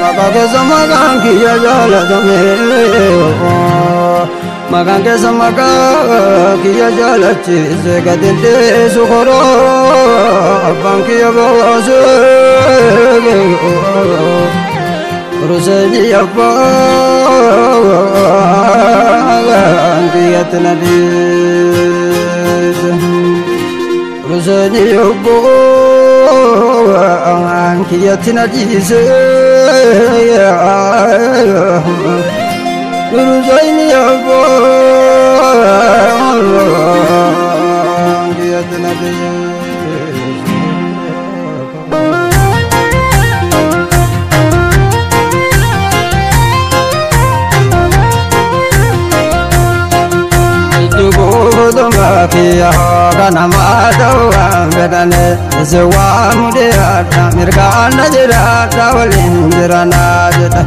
Maqaan keessa maqaan kiyya jaalatame, maqaan keessa maqaa kiyya jaalachiise, gadi dhiisu koroo abbaan kiyya baase. Ruseenyi abbaan kiyyatti na dhiise. Ruseenyi abbaan kiyyatti na dhiise. Ruseenyi abbaan kiyyatti na dhiise. Kiyya kanama ta'uudhaan fedhane si waamu dhiyaadha, mirgaan na jiraadha, waliin jiranaa jedha.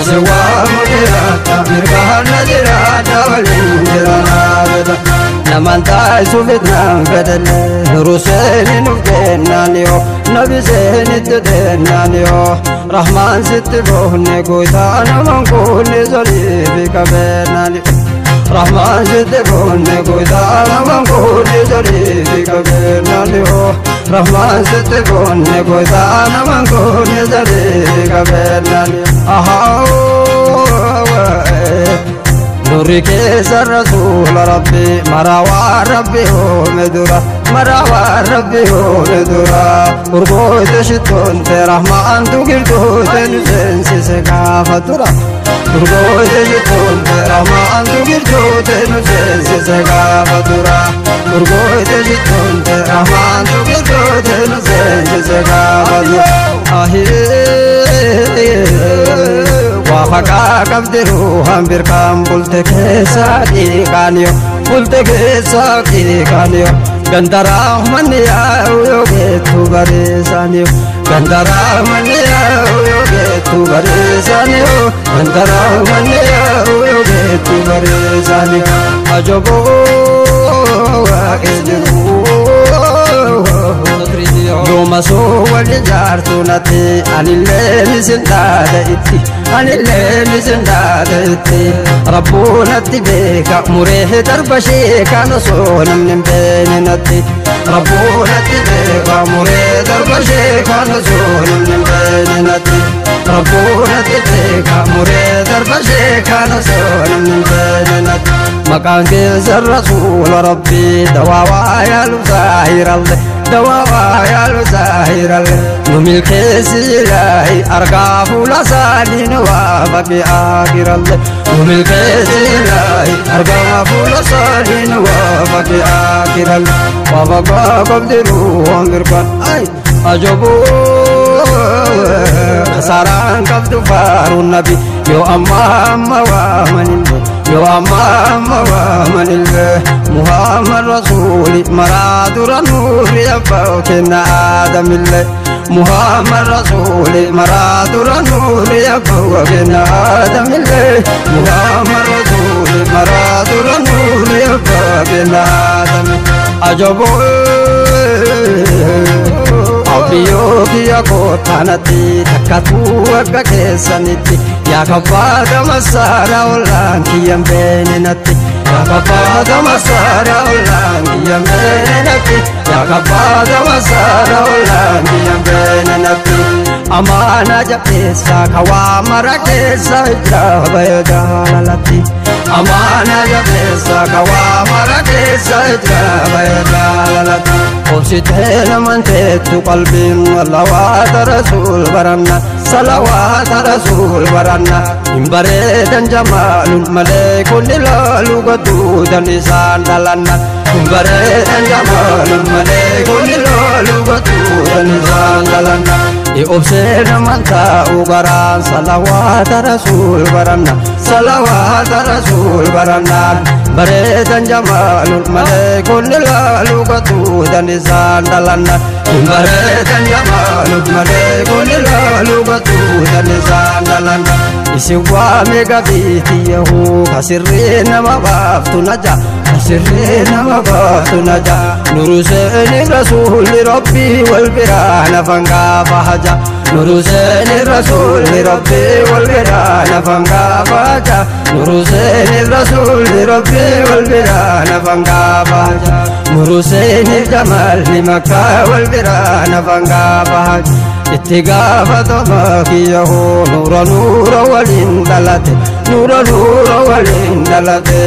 Si waamu dhiyaadha, mirgaan na jiraadha, waliin jiranaa jedha. Naman taayisu fitnaan fedhale ruseeni nuuf kennaan yoo nabi seenitti deennaan yoo rahmaan sitti boonne goytaa naman kuunni solii fi qabeenaan yoo. Rahmaan sitti boonne goytaa naman kuunni solii fi qabeenaan yoo. Rahmaan sitti boonne goytaa naman kuunni solii fi qabeenaan yoo. Ahaa. Nurri keessa rasuula rabbi marawaa rabbi uume dura, marawaa rabbi uume dura, urgoota shittoonte rahmaantu girtuute nu seensise gaafa dura. Urgoota shittoonte rahmaantu girtuute nu seensise gaafa dura. Urgoota shittoonte rahmaantu girtuute nu seensise gaafa dura. Ahee. Waafaqaa qabdi ruuhaan birkaan bulte keessa dhiiqaaniyo, bulte keessa dhiiqaaniyo, gandaraa manni yaa'u yoo geettu bareessaaniyo, gandaraa manni yaa'u yoo geettu bareessaaniyo, gandaraa manni yaa'u yoo geettu bareessaaniyo. Ajaboo waaqes jiru. Yooma soo wal ijaartu natti anillee misin dhaada itti, anillee misin dhaada itti, rabbuu natti beeka muree darba ishee kan osoo namni hin beekne natti. Rabbuu natti beeka muree darba ishee kan osoo namni hin beekne natti. Rabbuu natti beeka muree darba ishee kan osoo namni hin beekne natti. Maqaan keessa rasuula rabbii dawaawaa yaalu zaahiralle, dawaawaa yaalu zaahiralle, nu milkeessi ilaahi argaa fuula isaanii nu waafaqi aakiralle, nu milkeessi ilaahi argaa fuula isaanii nu waafaqi aakiralle. Waafaqaa qabdi ruuhaan birkaan ay ajaboo kasaaraan qabdu faaruun nabi yoo ammaa amma waamanillee, yoo ammaa amma waamanillee, Muhammad rasuuli maraa dura nuuri abbaa kenna aadamillee, Muhammad rasuuli maraa dura nuuri abbaa kenna aadamillee, Muhammad rasuuli maraa dura nuuri abbaa kenna aadamillee. Ajaboo. Abbiyyoo kiyya kootaanatti takkatuu akka keessanitti yaa kabbaata masaara ollaan kiyyan beene natti, yaa kabbaata masaara ollaan kiyyan beene natti, yaa kabbaata masaara ollaan kiyyan beene natti. Amaana jabeessa kawaa mara keessa ijaa baya jaalalatti. Amaana jabeessa kawaa mara keessa ijaa baya jaalalatti. Obsitee naman teettu qalbiin salawaata rasuul baranna, salawaata rasuul baranna, hin bareedan jamaaluun malee kun ilaalu gadduudan isaan dhalanna, hin bareedan jamaaluun malee kun ilaalu gadduudan isaan dhalanna. Obsee naman taa'u garaan salawaata rasuul baranna, salawaata rasuul barannaan bareedan jamaaluun malee kun ilaalu gadduudan isaan dhalanna, hin bareedan jamaaluun malee kun ilaalu gadduudan isaan dhalanna. Isin waame gabiitiyyahu kasirree nama baaftu naja kasirree nama baaftu naja nuru seeni rasuulli rabbii wal biraa nafan gaafa haja nuru seeni rasuulli rabbii wal biraa nafan gaafa haja nuru seeni rasuulli rabbii wal biraa nafan gaafa haja nuru seeni jamalli makkaa wal biraa nafan gaafa haja itti gaafatama kiyyahu nuura nuura waliin dhalate nuura nuura waliin dhalate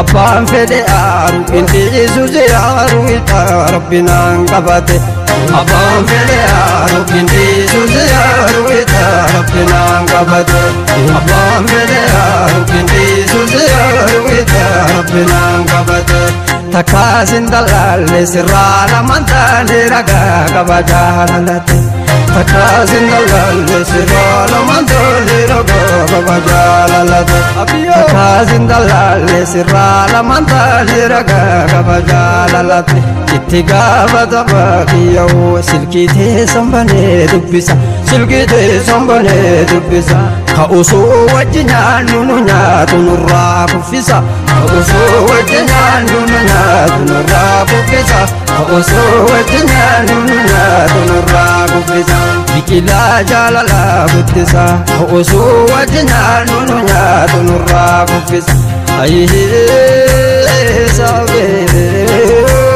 abbaan fedhe aaru intiisu siyaaru ixa rabbinaan qabate abbaan fedhe aaru intiisu siyaaru ixa rabbinaan qabate abbaan fedhe aaru intiisu siyaaru ixa rabbinaan qabate takkaasin dalaalle sirraa lamaan taane ragaa qaba jaalalate takkaasin dalaalle sirraa lamaan taane ragaa qaba jaalalate takkaasin dalaalle sirraa lamaan taane ragaa qaba jaalalate itti gaafatama kiyyoo silkii teessan banee dubbisa silkii teessan banee dubbisa ka osoo wajji nyaannu nu nyaatu nurraa kuffisa ka osoo wajji nyaannu nu nyaatu nurraa kuffisa ka osoo wajji nyaannu nu nyaatu nurraa kuffisa biqilaa jaalalaa guddisa ka osoo wajji nyaannu nu nyaatu nurraa kuffisa ayyee sabee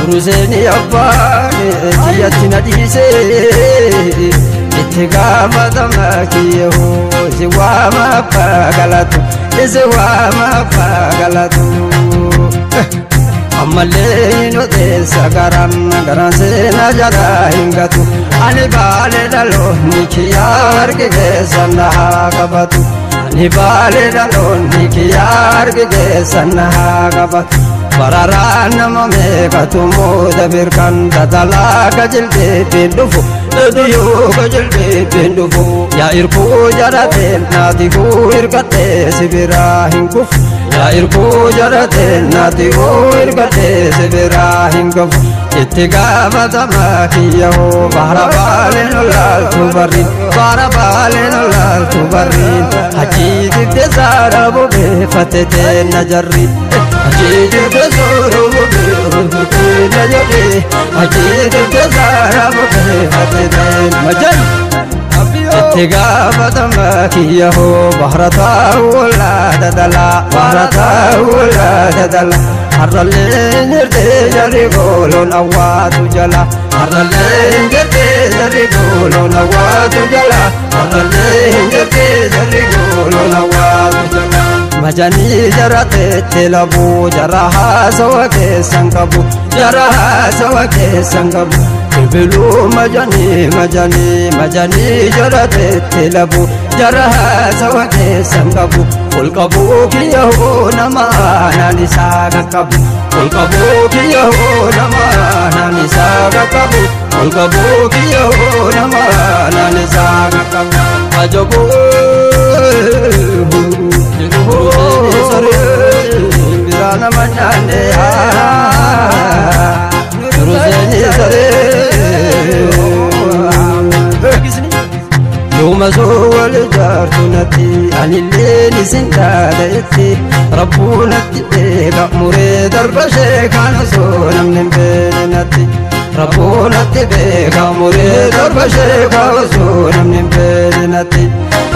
Ruseeni abbaan kiyyatti na dhiisee itti gaafatama kiyyahu si waama abbaa galatu isi waama abbaa galatu. Ammallee hin odeessa garaan garaan seenaa jalaa hin gatu ani baalee dhaloonni kiyyaa harki keessan na haa qabatu ani baalee dhaloonni kiyyaa harki keessan na haa qabatu. Bararaan nama meeqatu mooda birkan tatalaa kajilbeetiin dhufu Eduyyuu kajilbeetiin dhufu yaa irkuu jarateen naatikuu hirkadhee si biraa hin kufu yaa irkuu jarateen naatikuu hirkadhee si biraa hin kufu itti gaafatama kiyyahoo baara baaleen olaaltu barriin baara baaleen olaaltu barriin achii dibde saara bobeeffate teenna jarri achii dibde saara bobeeffate teenna jarri achii dibde saara bobeeffate teenna majan itti gaafatama kiyyahoo bahra taa'u laata dalaa bahra taa'u laata dalaa har'allee jirtee jarri gooloon awwaatu jala har'allee jirtee jarri gooloon awwaatu jala har'allee jirtee jarri gooloon awwaatu jala majanii jara teettee labuu jara haasawa keessan qabu jara haasawa keessan qabu bilbiluu majanii majanii majanii jara teettee labuu jara haasawa keessan qabu ol qabuu kiyyahoo nama aanaan isaa qaqqabu ol qabuu kiyyahoo nama aanaan isaa qaqqabu ol qabuu kiyyahoo nama aanaan isaa qaqqabu ajabuu saree biraa nama nyaanne Ruseeni saree Yooma soo wal jaartu natti anilleen isin dhaadheetti rabbuu natti beeka muree darba ishee kan osoo namni hin beekne natti rabbuu natti beeka muree darba ishee kan osoo namni hin beekne natti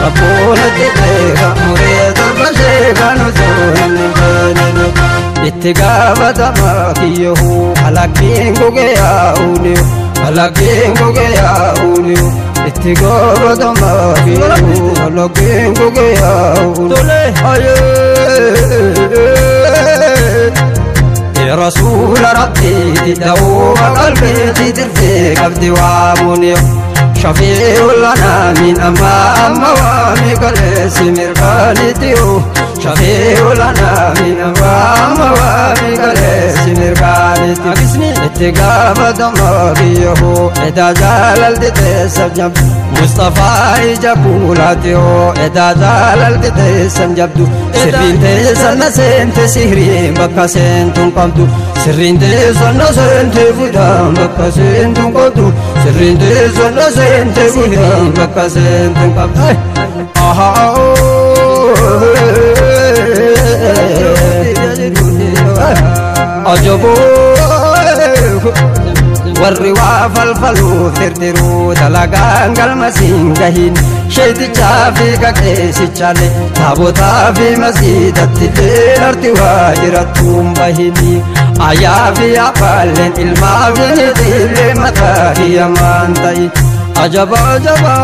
rabbuu natti beeka muree darba ishee kan osoo namni hin beekne natti itti gaafatama kiyyahu alakkiin gogee yaa'uuniyu alakkiin gogee yaa'uuniyu itti gaafatama kiyyahu alakkiin gogee yaa'uuniyu ayee rasuula rabbiiti da'uuma qalbiiti dirfee qabdi waamuuniyu shafii'u lanaa min ammaa amma waami kaleessi mirkaanitiyu shafii'u lanaa min ammaa amma waami kaleessi mirkaanitiyu itti gaafatama kiyyahu edaa jaalalti teessa jabdu Mustafaa ija kuulaatiyoo edaa jaalalti teessan jabdu sirriin teessan na seente sihriin bakka seentuun qabdu sirriin teessan na seente fudhaan bakka seentuun qabdu sirriin teessan na seente fudhaan bakka seentuun qabdu. Ajaboo warri waa falfaluu tirtiruu dalagaan galmasiin gahin sheetichaa fi qaqeessichaalee taabotaa fi masiidatti arti waa jirattuun bahini ayyaa fi abbaalleen ilmaa fi niitiillee mataa hiyyamaan ta'i ajaba ajaba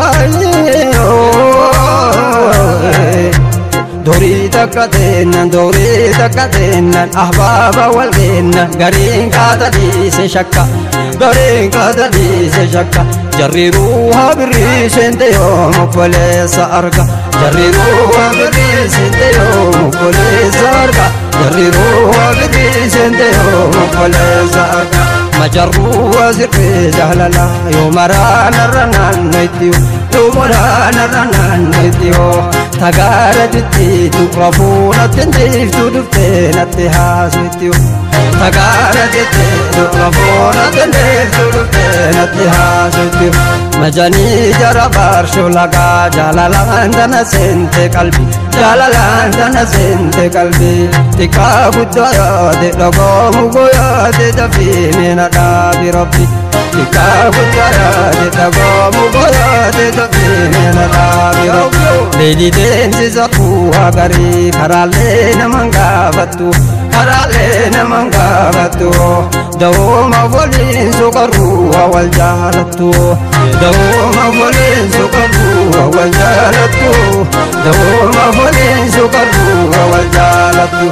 Dorii takka teennan dorii takka teennan ahbaaba wal keennan gariin kaata dhiise shakka gariin kaata dhiise shakka jarri ruuha birrii seente yoom obboleessa arga jarri ruuha birrii seente yoom obboleessa arga jarri ruuha birrii seente yoom obboleessa arga majarruu sirrii jaalala yoo maraanarra naannoitti yoo maraanarra naannoitti tagaara dittiitu rafuu natti dhiiftu dhuftee natti haasuitti tagaara dittiitu rafuu natti dhiiftu dhuftee natti haasuitti majanii jara baarshu lagaa jaalalaan tana seente qalbi jaalalaan tana seente qalbi xiqqaa guddaa yaade dhagoomu goyaade dafii mina dhaabi rabbi xiqqaa guddaa yaade dhagoomu goyaade dafii mina dhaabi rabbi Leeli deemsisa kuuhaa garii karaalee naman gaafattu karaalee naman gaafattu da'ooma waliin soqarruu wal jaalattu da'ooma waliin soqarruu wal jaalattu da'ooma waliin soqarruu wal jaalattu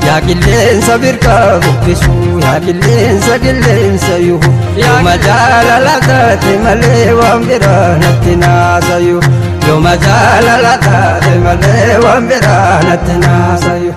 yaa qilleensa birkaa bubbisu yaa qilleensa qilleensa yuhu yooma jaalala taate malee waan biraa natti naasayu yooma jaalala taate malee waan biraa natti naasayu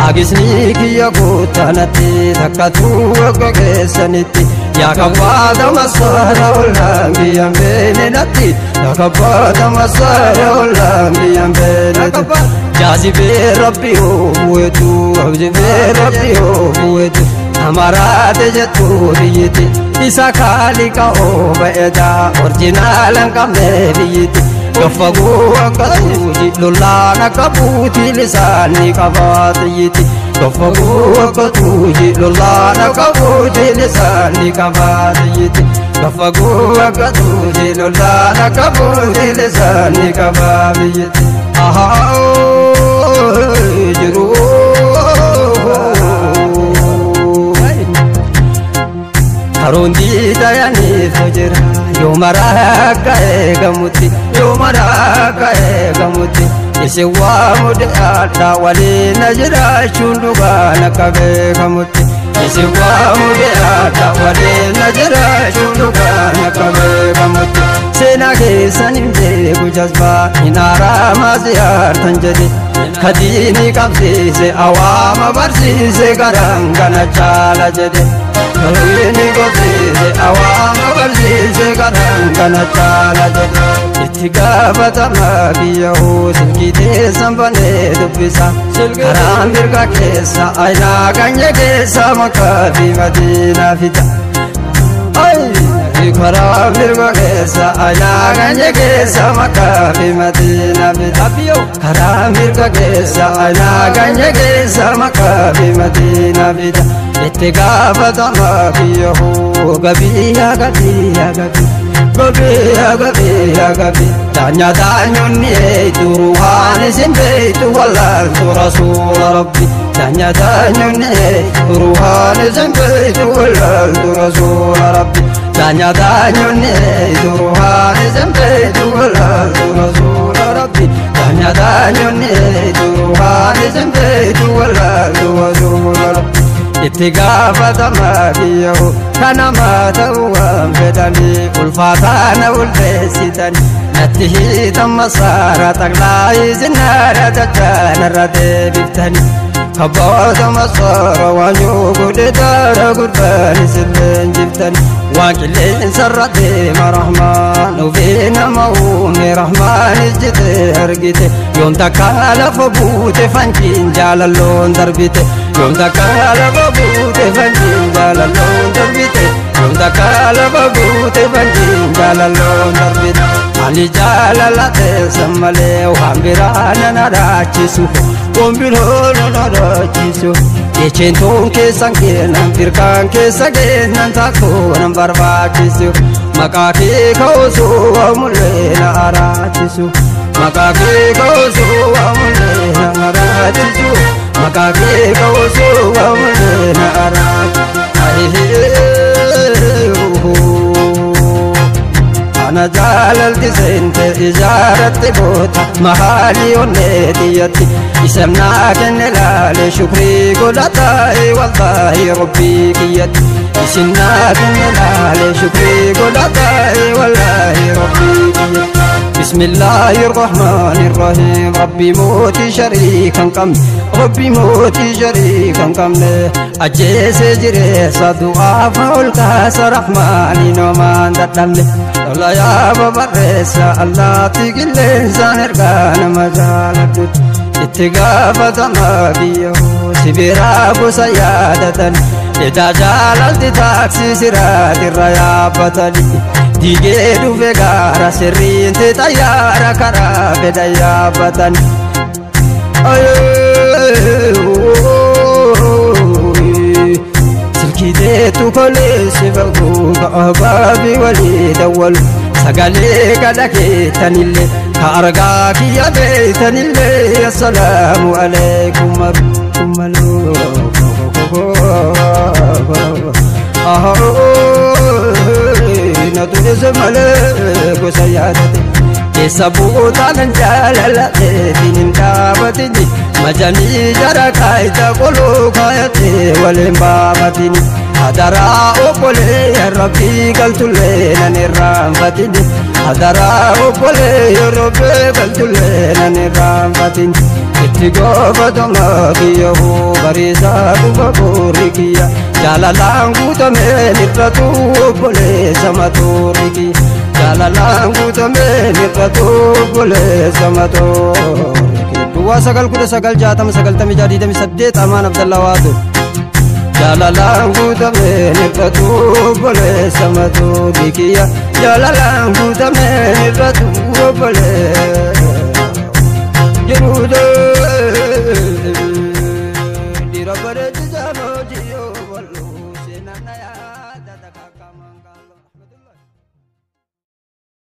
Agisni kiyya guutanatti takkatu akka keessanitti yaa kabbaata masaara ollaan biyyaan beeninatti yaa kabbaata masaara ollaan biyyaan beeninatti jaazibee rabbi oofuwetu jaazibee rabbi oofuwetu amaraate jettu biyyiti isa kaaliqa ooba'edaa orjinaalan qabne biyyiti Gaffaguu akka tuuti lolaan akka buuti lisaanii qabaatiyyiti. Gaffaguu akka tuuti lolaan akka buuti lisaanii qabaatiyyiti. Gaffaguu akka tuuti lolaan akka buuti lisaanii qabaatiyyiti. Ahaa jiruu. Karoon diidayaniif jira yoo maraa akka eegamutti yoo maraa akka eegamutti isin waamu dhiyaadhaa waliin na jiraachuun dhugaan akka beekamutti isin waamu dhiyaadhaa waliin na jiraachuun dhugaan akka beekamutti seenaa keessan hin beeku jazbaa hin haaraamaa siyaartan jedhe kadiini qabsiise awaama barsiise garaan kana caala jedhe. Kadiini qabsiise awaama barsiise garaan kana caala jedhe. Itti gaafatamaa kiyyahuu silkii teessan banee dubbisa. Karaan mirga keessa aynaa ganya keessa Makkaa fi Madiinaa fida. Karaa mirga keessa aynaa ganya keessa Makkaa fi Madiinaa fida. Karaa mirga keessa aynaa ganya keessa Makkaa fi Madiinaa fida. Itti gaafatamaa kiyyahuu gabii gabii gabii. Gabii gabii gabii daanya daanyonni eeytu ruuhaan isin beeytu wallaaltu rasuula rabbi daanya daanyonni eeytu ruuhaan isin beeytu wallaaltu rasuula rabbi daanya daanyonni eeytu ruuhaan isin beeytu wallaaltu rasuula rabbi daanya daanyonni eeytu ruuhaan isin beeytu wallaaltu rasuula rabbi. Itti gaafatamaa kiyyahuu kanamaa ta'uu waan fedhanii ulfaataa na ulfeessitanii natti hiitan masaara xaqlaa isinnaara jachaanarra deebiftanii Kabbaata masaara waan godhe daara gurbaan isilleen jibtan waan qilleensarra deema rahmaan ufii nama uume rahmaan ijjite argite yoom takka lafa buute fanjiin jaalalloon darbite yoom takka lafa buute fanjiin jaalalloon darbite yoom takka lafa buute fanjiin jaalalloon darbite ani jaalala teessan malee waan biraa nan araachisu waan biraa nan araachisu jecheen toon keessan kennan firkaan keessa kennan takkoo nan barbaachisu maqaa kee ka'usuu waamullee na araachisu maqaa kee ka'usuu waamullee na araachisu maqaa kee ka'usuu waamullee na araachisu. Ana jaalalti seente ijaaratti goota mahaalii onnee xiyyatti isamnaa kenne laale shukrii godhataa'i wallaahi rabbii kiyyatti isinnaa kenne laale shukrii godhataa'i wallaahi rabbii kiyyatti. بسم الله الرحمن الرحيم ربي موتي شريكا قم ربي موتي شريكا قم أجيس جريس دعاء فالكاس رحمن نومان دتل لا يا بابا ريس الله تقل إنسان إرقان مجالد اتقافة ما بيه سبرا بسيادة إذا جالت تاكسي سرات الريابة Diigee dhufe gaara sirriin xayyaara karaa fedha yaabbatan. Silkii deetu koleessi fagoo abaabii walii dawwalu sagalee kadha keetanillee ka argaa kiyya beeytanillee assalaamu alaikum Natuun malee gosa yaadate keessa buutaan jaalalateetiin hin dhaabatini majanii jara kaayita qoloo kaayatee waliin baafatini hadaraa obbolee rabbii galtullee nan irraanfatini hadaraa obbolee rabbii galtullee nan irraanfatini itti gaafatamaa kiyyahoo bariisaa dhufa boorri kiyya jaalalaan guutameen irratu obboleessa matoorri kiyya jaalalaan guutameen irratu obboleessa matoorri kiyya. Duwwaa 9 19 60 96 28 Amaan Abdallaa Waatu. Jaalalaan guutameen irratu obboleessa matoorri kiyya jaalalaan guutameen irratu obboleessa.